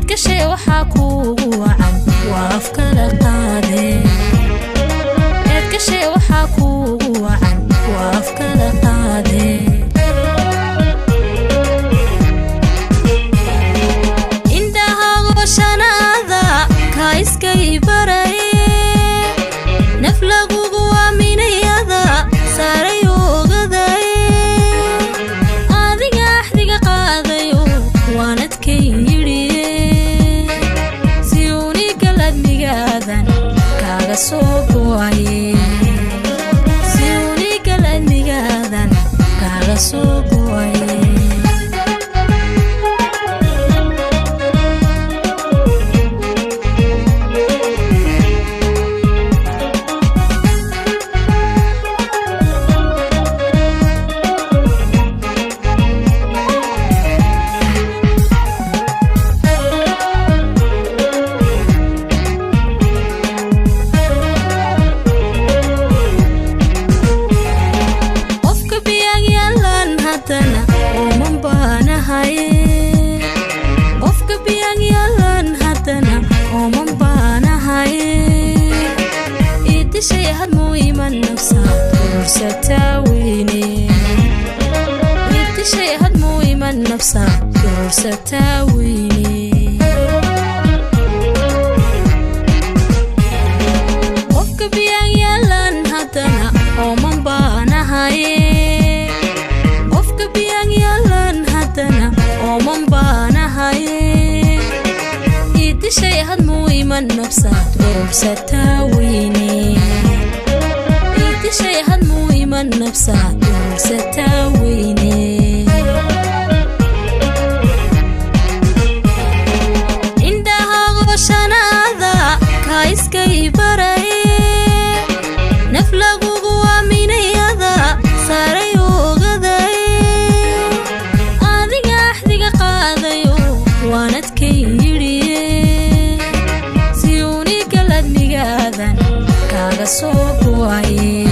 Eedgashay waxaa kuugu wacan waa afkala qaadee. Eedgashay waxaa kuugu wacan waa afkala qaadee. Indhahaago shanaada kaa iskay baraye, naf lagugu aaminayada saaray ogadaye. Adiga axdiga qaadayo waanadkay yidhiye, si unigaladmigaadan kaaga soo go'aye, si unigaladmigaadan kaaga soo go'aye. Qofka biyaan yaalaan haddana ooman baanahaye. Qofka biyaan yaalaan haddana ooman baanahaye. Iidishay hadmuu iman nafsa urursataa weyne. Iidishay hadmuu iman nafsa urursataa weyne. Qofka biyaan yaalaan haddana ooman baanahaye. Qofka biyaan yaalaan haddana ooman baanahaye. Iidishay hadmuu iman nafsaad urursataa weyne. Iidishay hadmuu iman nafsaad urursataa weyne. Indhahaago shanaada kaa iskay baraye, naf lagugu aaminayada saaray ogadaye. Adiga axdiga qaadayo waanadkay yidhiye, si unigaladmigaadan kaaga soo go'aye.